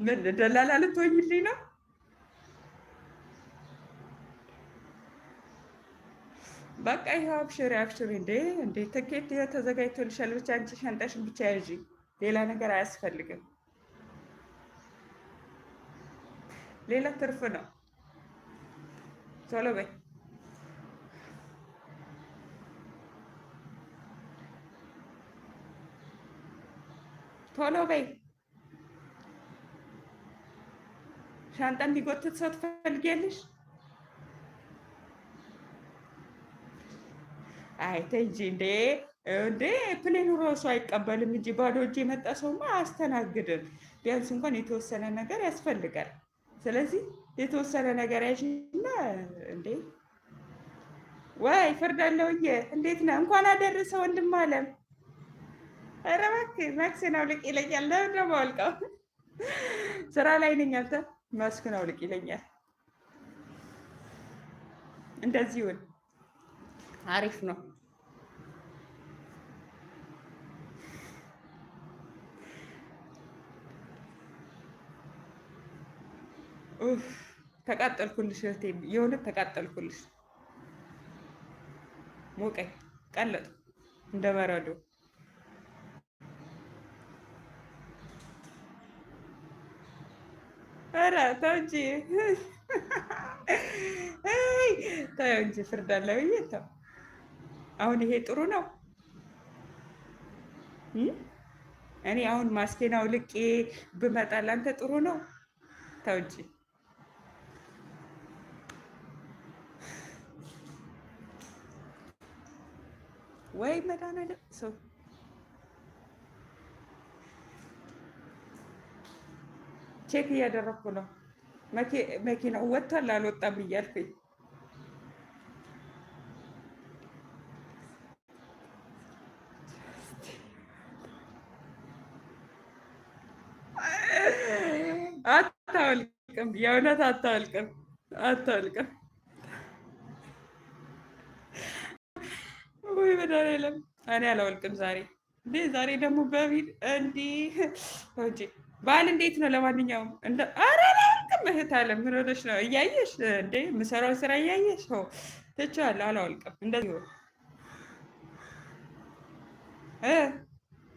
ምን ደላላ ልትሆኝልኝ ነው? በቃ ይኸው አብሽሪ አብሽሪ። እንዴ እንዴ፣ ትኬት ይኸው ተዘጋጅቶልሻል። ብቻ አንቺ ሻንጣሽን ብቻ ያዢ፣ ሌላ ነገር አያስፈልግም። ሌላ ትርፍ ነው። ቶሎ በይ። ቶሎ በይ። ሻንጣ እንዲጎትት ሰው ትፈልጊያለሽ? አይ ተይ እንጂ እንዴ እንዴ፣ plane ኑ ራሱ አይቀበልም እንጂ ባዶ እጅ የመጣ ሰውማ አያስተናግድም። ቢያንስ እንኳን የተወሰነ ነገር ያስፈልጋል። ስለዚህ የተወሰነ ነገር ያዥና እንዴ ወይ ፍርዳለውዬ፣ እንዴት ነህ? እንኳን አደረሰ ወንድም አለም። ኧረ እባክህ ማክስን አውልቅ ይለኛል። ለምን ነው የማወልቀው? ስራ ላይ ነኝ። አንተ ማስክን አውልቅ ይለኛል። እንደዚሁን አሪፍ ነው። ተቃጠልኩልሽ እህቴ፣ የእውነት ተቃጠልኩልሽ። ሞቀኝ፣ ቀለጥኩ እንደ በረዶ። ኧረ ተው እንጂ ተው እንጂ ፍርድ አለ ብዬ ተው። አሁን ይሄ ጥሩ ነው። እኔ አሁን ማስኬን አውልቄ ብመጣ ለአንተ ጥሩ ነው? ተው እንጂ። ወይ መድኃኒዓለም ሰው check እያደረኩ ነው። መኪናው ወጥቷል አልወጣም እያልኩኝ አታወልቅም፣ የእውነት አታወልቅም፣ አታወልቅም። ወይ መድኃኒዓለም እኔ አላወልቅም ዛሬ። እንዴ ዛሬ ደግሞ በፊት እንዲህ እንጂ በዓል እንዴት ነው? ለማንኛውም ኧረ አላወልቅም። እህት አለ ምን ሆነሽ ነው? እያየሽ እንዴ የምሰራውን ስራ እያየሽ ትቼዋለሁ። አላወልቅም። እንደዚህ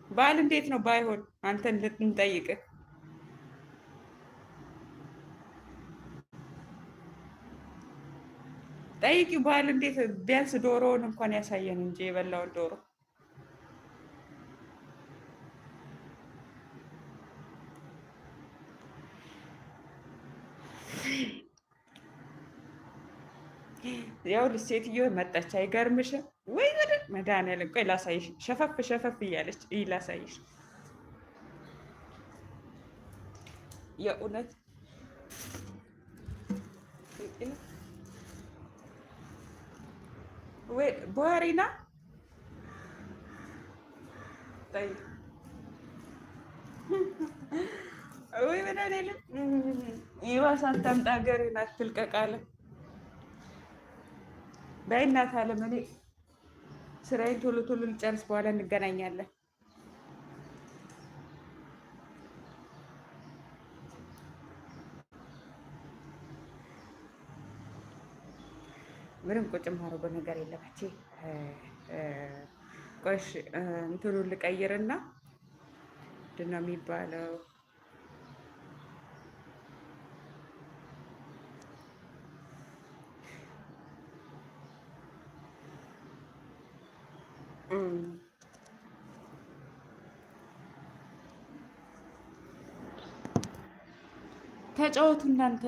በዓል እንዴት ነው? ባይሆን አንተን ልንጠይቅህ ጠይቂ። በዓል እንዴት ቢያንስ ዶሮውን እንኳን ያሳየን እንጂ የበላውን ዶሮ። ያው ሴትዮ መጣች። አይገርምሽም ወይ? መድኃኒዓለም ቆይ ላሳይሽ። ሸፈፍ ሸፈፍ እያለች እይ ላሳይሽ። የእውነት ወይ ቡሃሪና ወይ መድኃኒዓለም ይባስ አታምጣ፣ ሀገሬን አትልቀቅ አለ። በይ እናት አለም እኔ ስራዬን ቶሎ ቶሎ ልጨርስ፣ በኋላ እንገናኛለን። ምንም ቁጭ የማደርገው ነገር የለም። እቺ ቆሽ እንትኑን ልቀይርና ምንድን ነው የሚባለው? ተጫወቱ እናንተ።